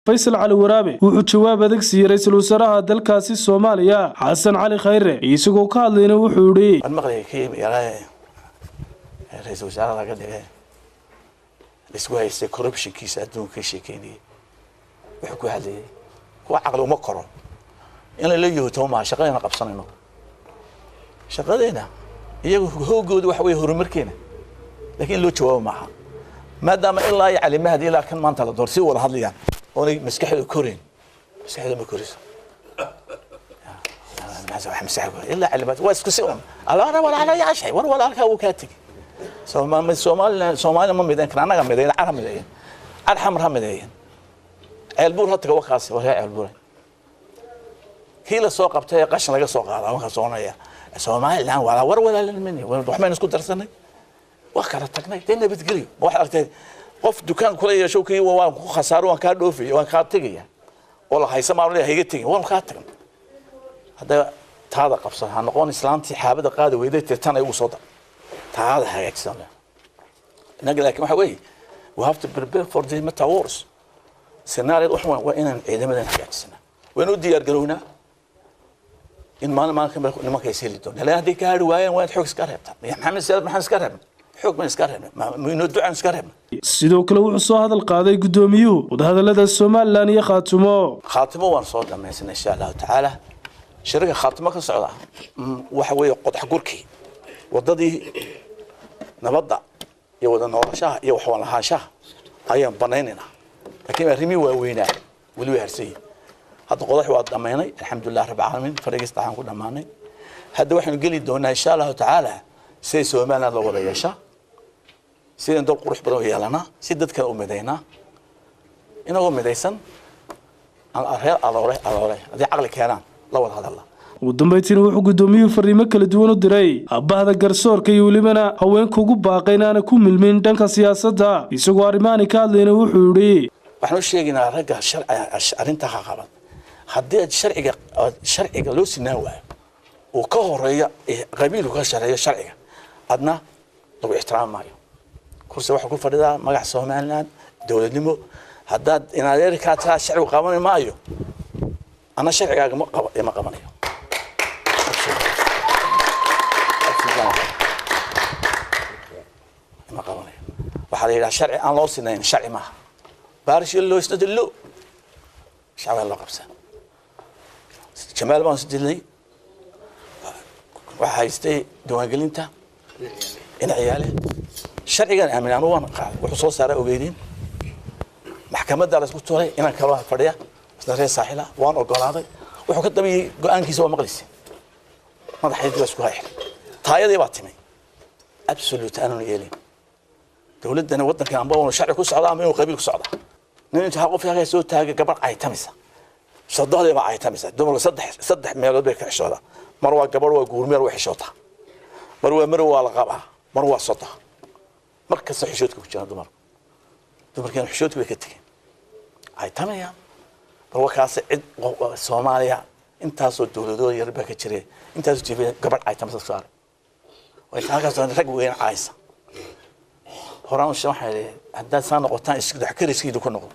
Faysal Cali Waraabe wuxuu jawaab adag siiyey ra-iisul wasaaraha dalkaasi Soomaaliya, Xasan Cali Khayre. Isagoo ka hadlayna wuxuu yidhi: Waan maqlayay kii magaalada ra-iisul wasaaraha laga dhigay, laisku haystay corruptionkiisa adduunka ka sheekeynayay. Wuxuu ku hadlayay kuwa caqli uma koro in lala yahoto maaha. Shaqadeena qabsanayno, shaqadeena iyagu hoogooda waxa weeye horumarkeena, laakiin in loo jawaabo maaha, maadaama ilaa iyo Cali Mahdi ilaa kan maanta la door si wada hadlayaan oonay maskaxdooda korayn. Maskaxdooda ma korayso. Ilaa Cali Mahdi waa isku si un alaana walaala yaashay war walaalkaa wuu kaa tegey. Soomaalina Soomaalina ma midayn kara, annaga midayn. Car ha mideeyeen, car Xamar ha mideeyeen, Ceelbuur ha taga. Wakaasi war Ceelbuur kii la soo qabtay ee qashin laga soo qaada markaa soconaya Somaliland walaa war walaalanimani waxbaynu isku darsanay, waa kala tagnay dee, nabadgelyo. Ma waxaad aragtay qof dukaan kula yeesho kii waan ku khasaaro, waan kaa dhoofaya, waan kaa tegaya oo la haysa maan leeyahay iga tegin, waan kaa tagnay. Hadda taada qabsan, ha noqon islaantii xaabada qaadi weyday tirtan ay ugu soo dar, taada hagaagsan innaga. Laakiin waxa weeye we have to prepare for the meta wars scenario. Wax waa inaan ciidamadan hagaajisana, waa u diyaar garownaa in maalin maalin ka nimanka is heli doonaan. Ilaa hadday ka hari waayaan waa inaad xoog iska reebtaa. Maxamed Siyaad maxaan iska reebnay? Xoog baan iska reebnay, inoo ducaan iska reebnay. Sidoo kale wuxuu soo hadal qaaday guddoomiyuhu wadahadalada Somaliland iyo Khaatumo. Khaatimo waan soo dhamaysanay, insha Allahu tacaala. Shirarka Khaatimo ka socda waxa weeye qodax gurkii wadadii nabadda iyo wada noolashaha iyo waxwaan lahaanshaha ayaan banaynaynaa, laakiin arrimihii waaweynaa weli way harsan yihin. Hadda qodax waa dhammaynay, alxamdulilah rabbi caalamiin, fadhigii saddexaan ku dhammaanay. Hadda waxaynu geli doonaa, insha Allahu tacaala, siday Somaliland loo wada yeeshaa, sidaan dal qurux badan u yeelanaa, si dadkana u midaynaa, inagoo midaysan reer Aloole. Aloole haddii caqli keenaan la wada hadalla. Ugu dambeyntiina wuxuu guddoomiyuhu fariimo kala duwan u diray bahda garsoorka iyo welibana haweenka ugu baaqay inaana ku milmin dhanka siyaasadda. Isagoo arrimahani ka hadlayna wuxuu yidhi: Waxaan u sheegaynaa ragga arrintaa ka qaban, haddii aad sharciga loo sinaan waayo uu ka horeeyo qabiilku ka shareeyo sharciga, adna lagu ixtiraami maayo. Kursi waxaa ku fadhidaa magac Somaliland, dowladnimo. Haddaad inadeerkaa taa sharcigu qaban maayo, ana sharcigaaga ma qabanayo, ma qabanayo. Waxaa la yidhaha sharci aan loo sinayn sharci maaha. Baarish loo isnada lo shacbiga loo qabsaa. Jamaal baan isu dilnay, waxaa haystay diiwaangelinta ina ciyaale. Sharcigan aamin anu waan qaaday, wuxuu soo saaray ogeydin. Maxkamadda la isku tuuray, inaan kaloo fadhiya isla reer Saaxila waan ogolaaday. Wuxuu ka dambeeyey go-aankiisa waa maqlisi, madaxaydii baa isku hayxir, taayadii baa timay. Absolute aanu yeelin dowladdana waddankan amba unu sharci ku socda ama inuu qabiil ku socda. Nin intuu qof halkaa soo taaga gabadh caytamisa, sodohdii baa caytamisa. Dumarku saddex meelood bay ka xishoodaa: mar waa gabadh, waa guurmeel, waa xishootaa; mar waa marow, waa la qabaa; mar waa sodoh. Mar kasta xishoodka ku jiraan dumarku. Dumarkeena xishoodka bay ka tegeen, caytamayaan. Bal wakaasi cid Soomaaliya intaasoo dowladooda yar baa ka jiray, intaasoo jiifay, gabadh caytamisa saaray way halkaas rag weyn caaysa. Horaan waxaa haddaad saa noqotaan isdhex kariskiidu ku noqdo.